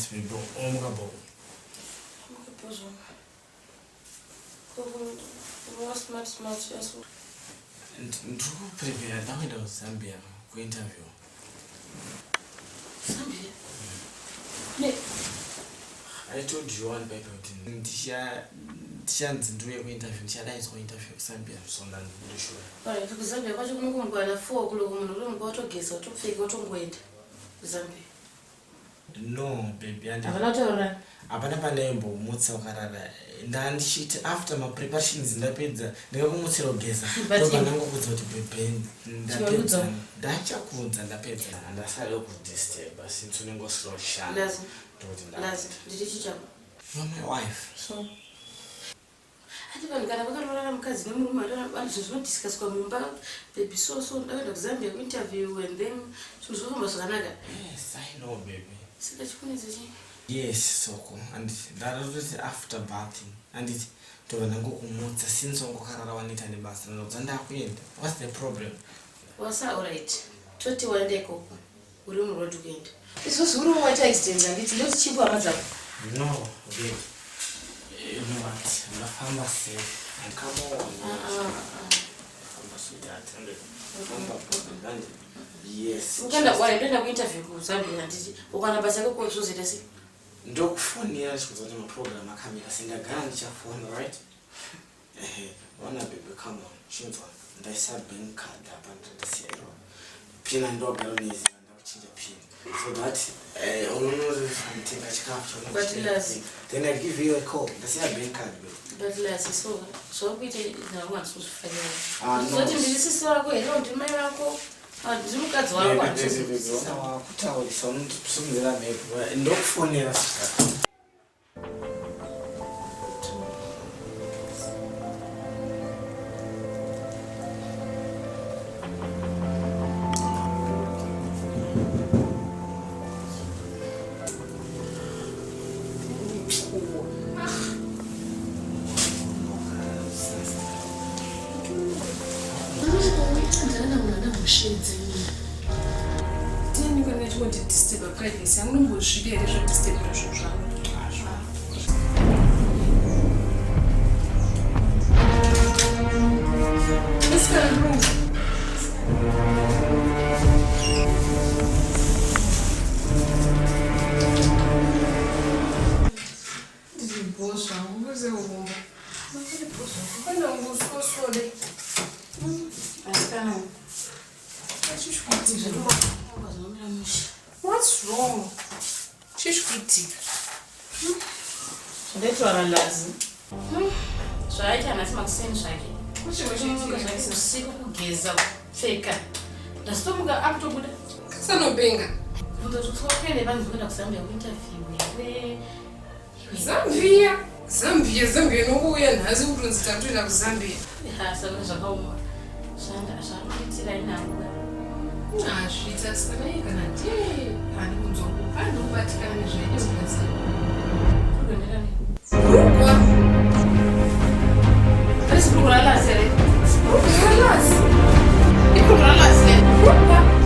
Yes baby, omuka bho. Muka bho zvangu. Smart smart yes. Ndiri kuprepare ndakuenda kuZambia kuinterview. Zambia? Ne. I told you one baby kuti ndichanzi ndiuye kuinterview, ndichadaidzwa kuinterview kuZambia so ndandishuwa. Alright, kuZambia kwacho kunongomukwana 4 o'clock munhu utomuka watogeza watopfeka watongoenda kuZambia. No baby, and Hapana kutaura. Hapana pandaimbomutsa wakarara. Ndandichiti after mapreparations ndapedza ndingakumutsira kugeza. But Ndobva ndangokudza kuti baby ndapedza. Chinokuudza. Ndachakuudza ndapedza. Handasada kudisturb since unenge usina kushanda. Lazi. Ndokuti Lazi, ndiri chichako. You are my wife. So ati vanhu kana vakaroorana mukadzi nemurume vanhu zvinhu zvinodiscusswa mumba, baby, so so ndakuenda kuZambia kuinterview and then zvinhu zvofamba zvakanaka. Yes, I know baby. Saka chikunetsa chii? Yes, soko. And ndatoti after bathing anditi ndobva ndangokumutsa since wangokarara wanoita nebasa ndobva ndakuenda. What's the problem? Wasa alright, toti waenda ikoko, uri muroad kuenda isusu uri waita accident, handiti? Ndoti chipo hama dzako. No babe, you know what, ndafamba safe and come on. Ah, ah, ah. Famba sweetheart, and famba and yes. Ukaenda, waendoenda kuinterview kuZambia, handiti? Ukawana basa ikoko zvozoita sei? Ndokufonera chikudza kuti maprogram akamira sendagara ndichafona, right? Ehe, ona baby, come on, chinzwa, ndaisa bank card apa, ndandasiya iro pin andogara unoiziva, ndakuchinja pin so that unonotenga chikafu. But Lazi. Then I give you a call. Ndasiya bank card baby. But Lazi, so zvakuita nangu handisi kuzvifanira. Ah, no. Zoti ndiri sisi vako here? Ndiri mai vako? Ah, ndiri mukadzi wako, handisi kuzozwisisa. Wakutaurisa, unotisimudzira mhepo. Ndokufonera sika. Ndanamushedzi tini kana chingondidisturba privacy yangu, nombozvidi here zvodisturba zvinhu zvangu? Musikana, ndinonga ndiri bho zvangu, kuze urumba kwenda ngusosode. Asikana. Achishikuitika? Zvinomira mushe. What's wrong? Chishikuitika? Zvandaitwa naLazi, zvaaita nhasi makuseni zvake. Kuchimwe? Zvake usiku, kugeza, kupfeka, ndazitomuka akutobuda. Kasanopenga. Kundoti vanzi kuenda kuZambia kuinterview here? Zambia, Zambia, Zambia inongouya nhasi kutonzi takutoenda kuZambia? Saka zvakaoma zvaanoitira inangu. Hazviita sikana iye, kana ndiye hani kunzwa kupande kubatikana nezvaite mukadzi. Kuenderani? Rugwa. Risi kuralasi here? Rugwa ralasi. Ikuralasi. Rugwa.